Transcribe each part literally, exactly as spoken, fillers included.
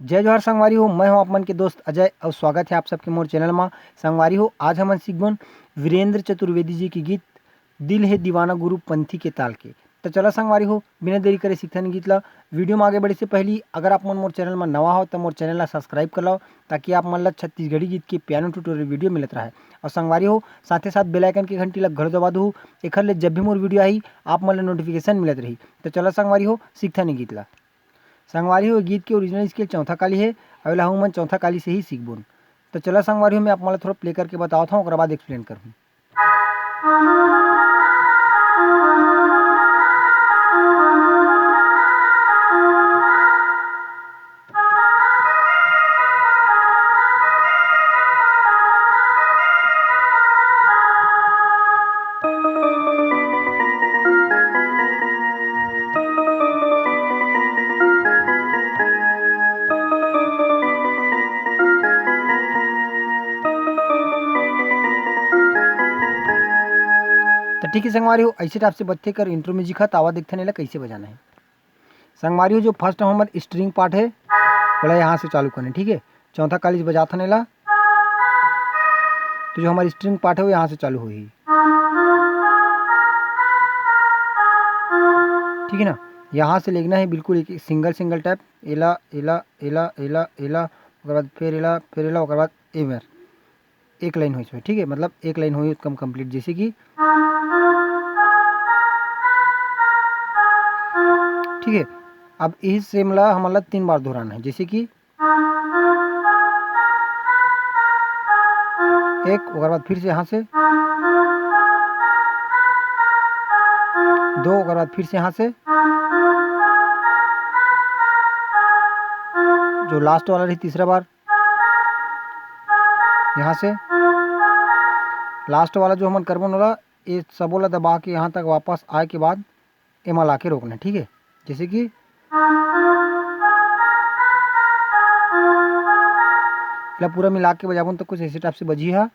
जय जोहार संगवारी हो, मैं हूं आप मन के दोस्त अजय और स्वागत है आप सबके मोर चैनल मा। संगवारी हो, आज हमन सीखबोन वीरेंद्र चतुर्वेदी जी के गीत दिल हे दीवाना गुरु पंथी के ताल के। तो चला संगवारी हो, बिना देरी करे सीखथन गीत ला। वीडियो में आगे बढ़े से पहली अगर आप मन मोर चैनल में नवा हो तो मोर चैनल ला सब्सक्राइब कर लो, ताकि आप मन ला छत्तीसगढ़ी गीत के पियानो ट्यूटोरियल वीडियो मिलत रहे। और संगवारी हो, साथे साथ बेल आइकन के घंटी ला घलो दबा दू, एखर ले जब भी मोर वीडियो आही आप मन ला नोटिफिकेशन मिलत रही। तो चला संगवारी हो, सीखथन गीत ला। संगवारी हो, गीत के ओरिजिनल स्केल चौथा काली है, अउ एला हमन चौथा काली से ही सीखबोन। तो चला संगवारी हो, मैं आप मन ला थोड़ा प्ले करके बतावत हूँ, ओकर बाद एक्सप्लेन करहूँ। तो ठीक है संगवारी हो, ऐसे टाइप से बत्थे कर इंट्रो म्यूजिक है, तो आवा देखथन एला कैसे बजाना है। संगवारी हो, जो फर्स्ट हमर स्ट्रिंग पार्ट है, ओला यहाँ से चालू करना है, ठीक है। चौथा काली बजाथन एला, तो जो हमारी स्ट्रिंग पार्ट है वो यहाँ से चालू होही, ठीक है ना। यहाँ से लेना है बिल्कुल एक सिंगल सिंगल टैप, एला एला एला एला एला, ओकर बाद फिर एला फिर एला, ओकर बाद ए मेर एक लाइन होई इसमें, ठीक है, मतलब एक लाइन होई उत्तम कंप्लीट, जैसे कि, ठीक है। अब इस सेम ला हमन ला तीन बार दोहराना है, जैसे कि एक, ओकर बाद फिर से यहाँ से दो, ओकर बाद फिर से यहाँ से जो लास्ट वाला रही तीसरा बार, यहाँ से लास्ट वाला जो हमन करबो नोला, ये सबो ला दबा के यहाँ तक वापस आए के बाद एमा ला के रोकना है, ठीक है। जैसे कि एला पूरा मिला के बजाबो न तो कुछ ऐसे टाइप से बजी हा।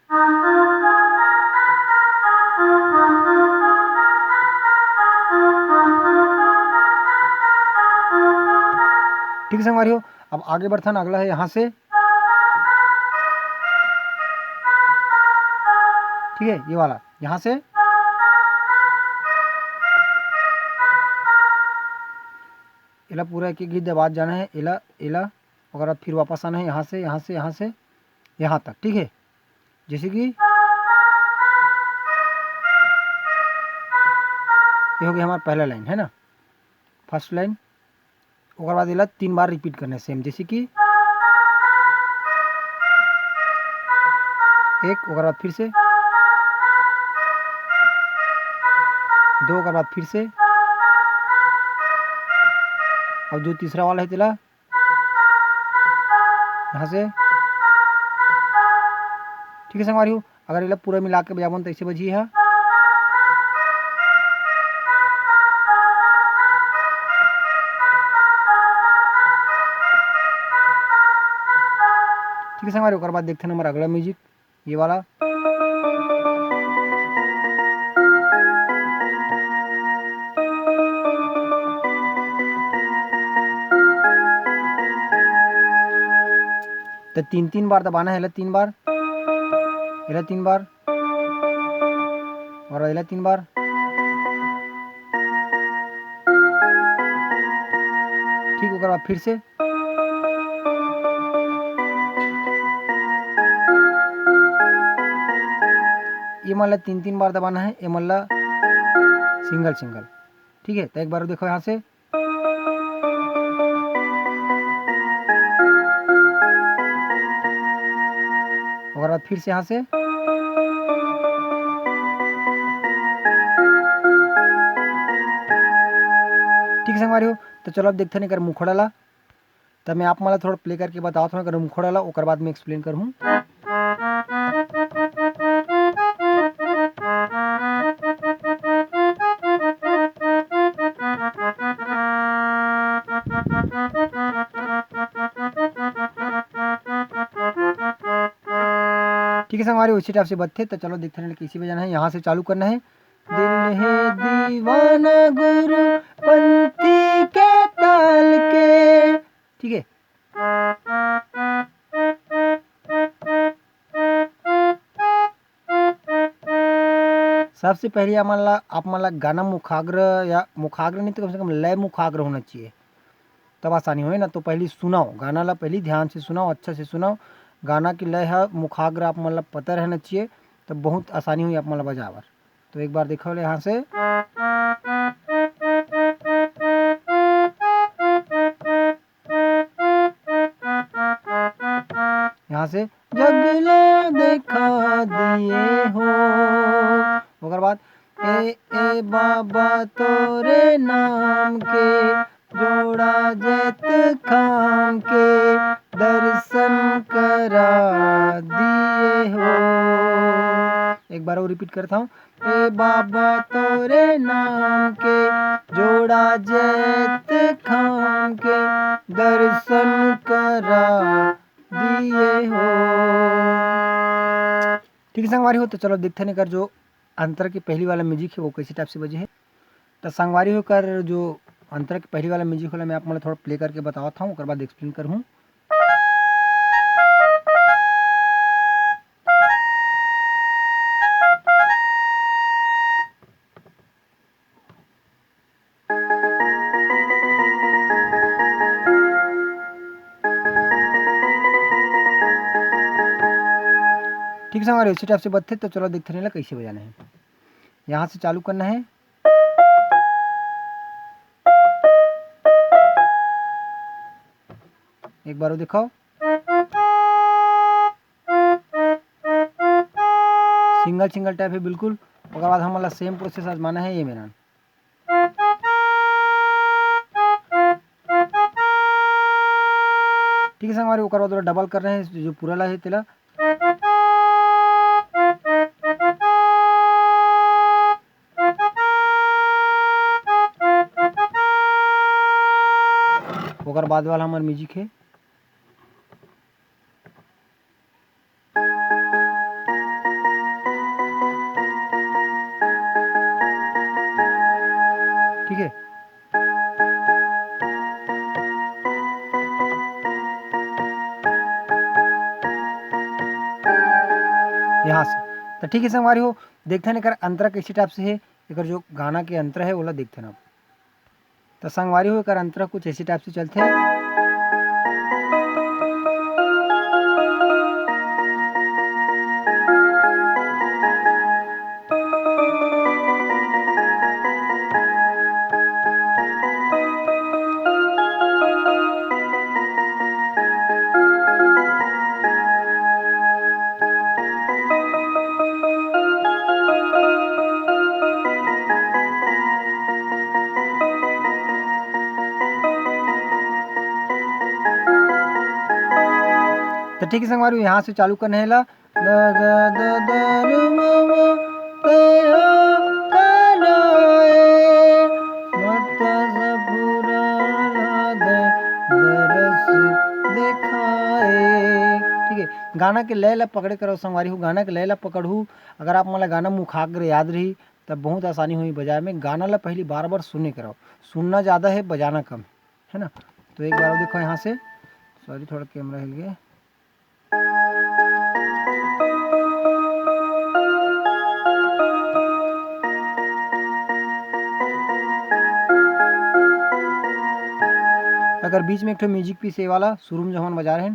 ठीक है संगवारी हो, अब आगे बढ़थन, अगला है यहाँ से, ठीक है, ये वाला यहाँ से एला पूरा एक एक गीत दबात जाना है, एला एला, ओकर बाद फिर वापस आना है यहाँ से, यहाँ से, यहाँ से यहाँ तक, ठीक है। जैसे कि ये हो गया हमारा पहला लाइन, है ना, फर्स्ट लाइन। ओकर बाद एला तीन बार रिपीट करना है सेम, जैसे कि एक, ओकर बाद फिर से दो, ओकर बाद फिर से, अब जो तीसरा वाला है तेला यहाँ से, ठीक है संगवारी हो, अगर एला पूरा मिला के बजाबो न तो ऐसे बजी हा। ठीक है संगवारी, ओकर बाद देखते हैं हमारा अगला म्यूजिक, ये वाला। तो तीन तीन बार दबाना है, एला तीन बार, एला तीन बार, और एला तीन बार। ठीक, ओकर बाद फिर से ये मन ला तीन तीन बार दबाना है, ये मन ला सिंगल सिंगल। ठीक है, तो एक बार देखो यहाँ से, ओकर बाद फिर से यहाँ से, ठीक है संगवारी हो। तो चलो अब देखते हैं एकर मुखड़ा ला। तब मैं आप मन ला थोड़ा प्ले करके बतावत हूँ एकर मुखड़ा ला, ओकर बाद में एक्सप्लेन करहूँ। ठीक है संगवारी, उसी टाइप से बजथे। तो चलो देखते हैं कैसे बजाना है। यहाँ से चालू करना है, दिल है दीवाना गुरु पंथी के ताल के। ठीक है, सबसे पहले आप मन ला, आप मन ला गाना मुखाग्र या मुखाग्र नहीं तो कम से कम लय मुखाग्र होना चाहिए, तब आसानी होए ना। तो पहली सुनाओ, गाना ला पहली ध्यान से सुनाओ, अच्छा से सुनाओ। गाना की लय ह मुखाग्र आप मन ला पता रहना चाहिए, तब बहुत आसानी होई आप मन ला बजाए बर। तो एक बार देखो ले यहाँ से, यहाँ से जगला देखा दिए हो। ओकर बाद ए ए बाबा तोरे नाम के जोड़ा जैत खाम के दर्शन करा दिए हो। एक बार और रिपीट करता हूँ। ए बाबा तोरे नाम के जोड़ा जैत खाम के दर्शन करा दिए हो। ठीक है संगवारी हो, तो चलो देखते हैं एकर जो अंतरा के पहली वाला म्यूजिक है वो कैसे टाइप से बजे है। तो संगवारी हो, एकर जो अंतरा के पहली वाला म्यूजिक होला, मैं आप मन ला थोड़ा प्ले करके बतावत हूँ, ओकर बाद एक्सप्लेन करहूँ। ठीक संगवारी, इसी टाइप से बजथे। तो चलो देखते हैं ला कैसे बजाना है। यहाँ से चालू करना है। एक बार वो दिखाओ, सिंगल सिंगल टाइप है बिल्कुल। ओकर बाद हमन ला सेम प्रोसेस आजमाना है ये मेरा। ठीक है संगवारी, ओकर बाद ओला डबल कर रहे हैं, जो पूरा ला है तेला। ओकर बाद वाला हमर म्यूजिक है। ठीक है, यहाँ से। तो ठीक है संगवारी हो, देखते हैं एकर अंतरा कैसे टाइप से है, एकर जो गाना के अंतरा है ओला देखते हैं अब। तो संगवारी हो, एकर अंतरा कुछ ऐसी टाइप से चलथे। तो ठीक है संगवारी, यहाँ से चालू करना है ला। द, द, द, द, र, म, म, ते, ओ, कालो, ए, मत स पूरा ला दे, दरस दिखाए। ठीक है, गाना के लय ला पकड़े करो संगवारी हो, गाना के लय ला पकड़हू। अगर आप मन ला गाना मुखाग्र याद रही, तब बहुत आसानी होही बजाए में। गाना ला पहली बार बार सुने करो, सुनना ज़्यादा है, बजाना कम, है ना। तो एक बार और देखो यहाँ से, सॉरी, थोड़ा कैमरा हिल गया। अगर बीच में एक ठो म्यूजिक पीस, ये वाला शुरू में जो हमन बजा रहे हैं,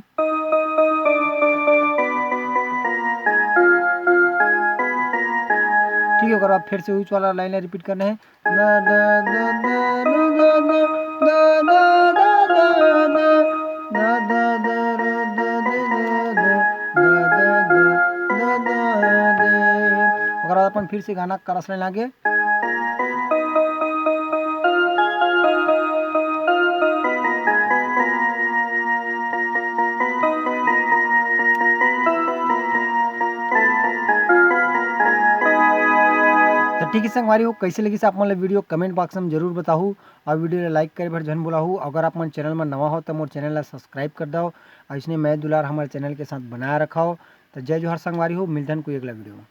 ठीक है, ओकर बाद फिर से उस वाला लाइन रिपीट करना है। ओकर बाद अपन फिर से गाना का रस लेना आगे। तो ठीक है संगवारी हो, कैसे लगिस आप मन ला वीडियो, कमेंट बॉक्स में जरूर बताहू, और वीडियो ला लाइक करे बर झन भुलाहू। अगर आप मन चैनल में नवा हो तो मोर चैनल ला सब्सक्राइब कर दो, और इसने मैं दुलार हमारे चैनल के साथ बनाए रखाओ। तो जय जोहार संगवारी हो, मिलथन कोई अगला वीडियो में।